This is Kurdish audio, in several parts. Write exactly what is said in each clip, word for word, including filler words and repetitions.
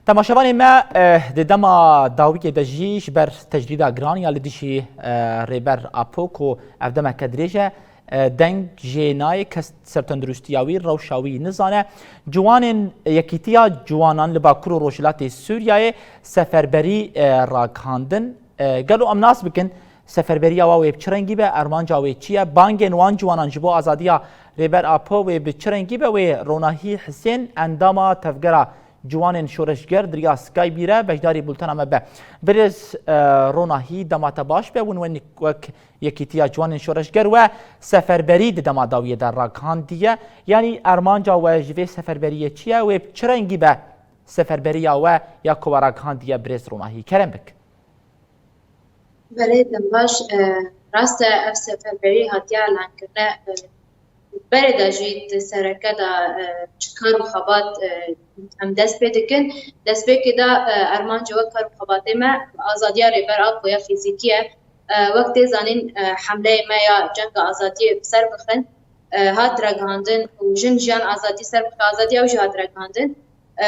Temaşevanê me, eh, di dema dawiyê de jî ji ber tecrîda giran ya li dijî, eh, Rêber Apo ku ev demeke dirêj e, eh, deng jê nayê, kes ser tenduristiya wî, rewşa wî nizane. Ciwanên Yekîtiya Ciwanan li Bakur û Rojhilatê Sûriyeyê seferberî, eh, ragihandin. E, gelo em nas bikin, seferberiya wa wê bi çi rengî be, armanca wê çi ye? Bangên wan ciwanan ji bo azadiya Rêber Apo wê bi çi rengî be? Wê Ronahî Hisên, endama Tevgera Ciwanên Şoreşger, di riya Skype re beşdarî bultena me be. Birêz, e, Ronahî, dema te baş be, hûn wek Yekîtiya Ciwanên Şoreşger we seferberî di dema dawiyê de ragihandiye. Yanî armanca we ji vê seferberiyê çi ye? Wê bi çi rengî be seferberiya we ya ku we ragihandiye, birêz Ronahî? Kerem bik. Belê, dem baş. E, rast e, ev seferberî hatiye elankirin. E, berê de jî di sereke de, e, çi kar û xebat, e, em dest pê dikin. Destpêkê de, e, armancê wek kar û xebatê me azadiya Rêber Apo ya fîzîkî ye. E, wek tê zanîn, e, hemleyê me ya cenga azadiyê bi ser bixin, e, hat ragihandin û jin jiyan azadî ser bixe, azadiya ew jî hat ragihandin. E,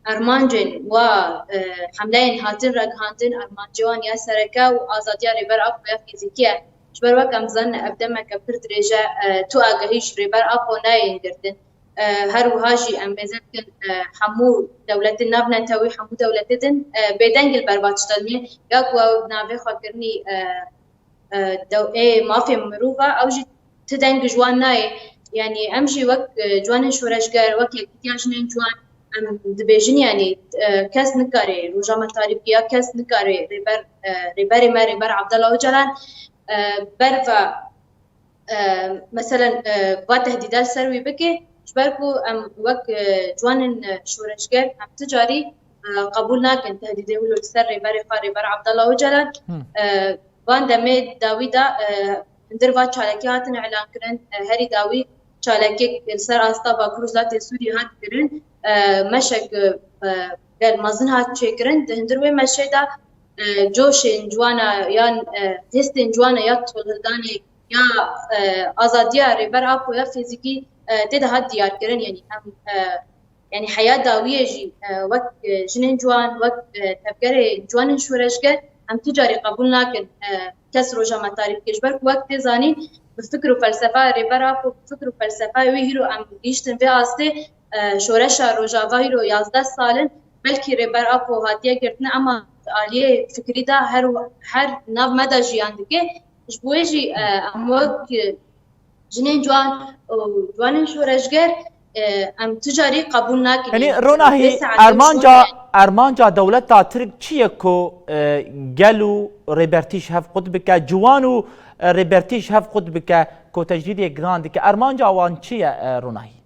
armancên wa, e, hemleyên hatin ragihandin, armancê wan ya sereke û azadiya Rêber Apo ya fîzîkî ye. Ji ber wek em dizanin ev demeke pir dirêj e, e, tu agahî ji Rêber Apo nayên girtin. E, her wiha jî em mêze dikin, e, hemû dewletên navnetewî, hemû dewletê din, e, bêdeng li ber va tişta dinê. Ya ku ew navê xwe kirinî, e, e, dew-, ê mafê mirov e, ew jî ti deng ji wan nayê. Yanî em jî wek, e, ciwanên şoreşger, wek Yekîtiya Jinên Ciwan, em dibêjin, yanî, e, kes nikare roja me tarî bike, ya kes nikare rêber, e, rêberê me, Rêber Abdullah Ocalan, e, ber ve, e, meselen, e, va tehdîda li ser wî bike, ji ber ku em wek, e, ciwanên, e, şoreşger, em ti carî, e, qebûl nakin tehdîdê wilo li ser rêberê xwe, Rêber Abdullah Ocalan. Hmm. E, Van demê dawî de, e, hundir va çalakî hatin îlan kirin. E, herî dawî çalakiyek li ser asta Bakur û Rojhilatê Sûriyê hat kirin. E, meşek, e, gel mezin hat çêkirin. Di hundir wê meşê de, e, coşên ciwana yan, e, hêstên ciwana ya tolhildanê ya, e, azadiya Rêber Apo ya fîzîkî, e, tê de hat diyar kirin. Yanî em, e, Yanî heya dawiyê jî, e, wek, e, jinên ciwan, wek, e, tevgerê ciwanên şoreşger, em tu carî qebûl nakin, e, kes roja me tarî bike. Ji ber ku wek tê zanîn, bi fikr û felsefa Rêber Apo, bi fikr û felsefayê wî hîro em gihîştin vê astê, e, şoreşa Rojava hîro yazdeh sal in, belkî Rêber Apo hatiye girtin, ema di aliyê fikrî de her, her nav me de jiyan dike. Ji bo wê jî, e, em wek, e, jinên ciwan û ciwanên şoreşger, e, em tu carî qebûl nakin. Yanî, Yanî, Ronahî, vê saetê ermanca, şûnê armanca dewleta Tirk çi ye ku, e, gel û rêbertî ji hev qut bike, ciwan û, e, rêbertî ji hev qut bike, ku tecrîdê giran dike? Armanca wan çi ye, e, Ronahî?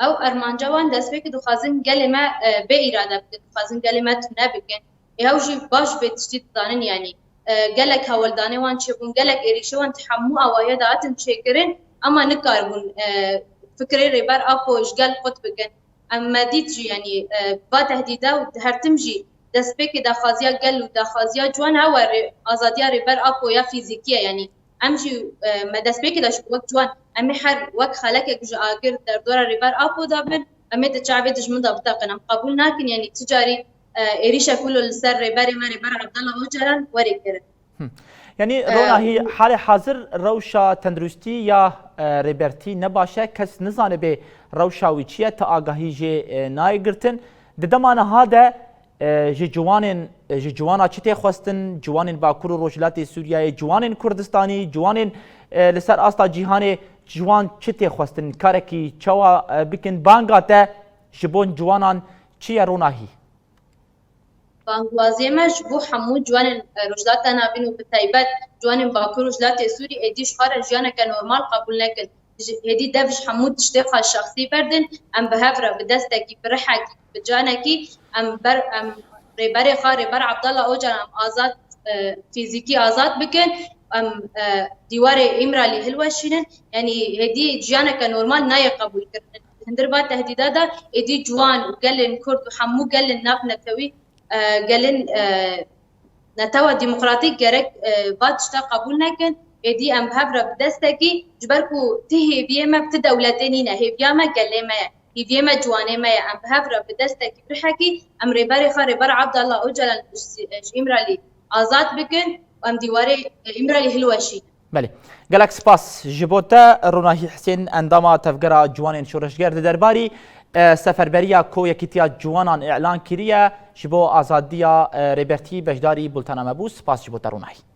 Ew armanca wan destpêkê dixwazin gelê me, e, bê îrade bikin, dixwazin gelê me tune bikin. Ê ew jî baş vê tiştî dizanin, yanî, e, gelek hewldanê wan çêbûn, gelek êrîşê wan di hemû awayê de hatin çêkirin, ema nikaribûn, e, fikrê Rêber Apo ji gel qut bikin. Em me dît jî, yanî, e, va tehdîde û di her tim jî destpêkê daxwaziya gel û daxwaziya ciwan ew e, rê-, azadiya Rêber Apo ya fîzîkî ye, yanî. Em jî, e, me destpêkê de jî wek ciwan, em ê her wek xelekek ji agir derdora Rêber Apo de bin, em ê di çavê dijmin de biteqin. Em qebûl nakin, yanî tu carî, e, êrîşek wilo li ser rêberê me, Rêber Abdullah Ocalan, were kirin. Hı. Yanî, e, Ronahî, halê hazir rewşa tenduristî ya, e, rêbertî ne baş e, kes nizane bê rewşa wî çi ye, ti agahî jê, e, nayê girtin. Di dema niha de, e, ji ciwanên, e, ji ciwana çi tê xwestin, ciwanên Bakur û Rojhilatê Sûriyeyê, ciwanên Kurdistanî, ciwanên, e, li ser asta cîhanê, ciwan çi tê xwestin, karekî çawa, e, bikin? Banga te ji bo ciwanan çi ye, Ronahî? Bangwaziyê me ji bo hemû ciwanên, e, Rojhilata Navîn û bi taybet ciwanên Bakur û Rojhilatê Sûrî êdî ji xwe re jiyaneke normal qebûl nekin. Ji, hêdî dev ji hemû tiştê xwe şexsî berdin, em bi hev re, bi destekî, bi rihekî, bi canekî, em ber, em rêberê xwe, Rêber Abdullah Ocalan, em azad, e, fîzîkî azad bikin, em, e, dîwarê Îmralî hilweşînin. Yanî hêdî jiyaneke normal nayê qebûlkirin. Hundir va tehdîda de êdî ciwan û gelên Kurd û hemû gelên navnetewî, e, gelên, e, netewa demokratîk gerek, e, va tişta qebûl nekin. Êdî em bi hev re bi destekî, ji ber ku ti hêviyê me bi ti dewletê nîne, hêviya me gelê me ye. Hîviyê me ciwanê me ye. Em bi hev re bi destekî birhekî em Rêberê xwe Rêber Abdullah Ocalan ji, ji Îmralî azad bikin û em dîwarê Îmralî hilweşînin. Belê. Gelek spas ji bo te, Ronahî Hisên, endama Tevgera Ciwanên Şoreşger, di derbarî, e, seferberiya ku Yekîtiya Ciwanan îlan kiriye ji bo azadiya, e, Rêbertî beşdarî bultena me bû. Spas ji bo te, Ronahî.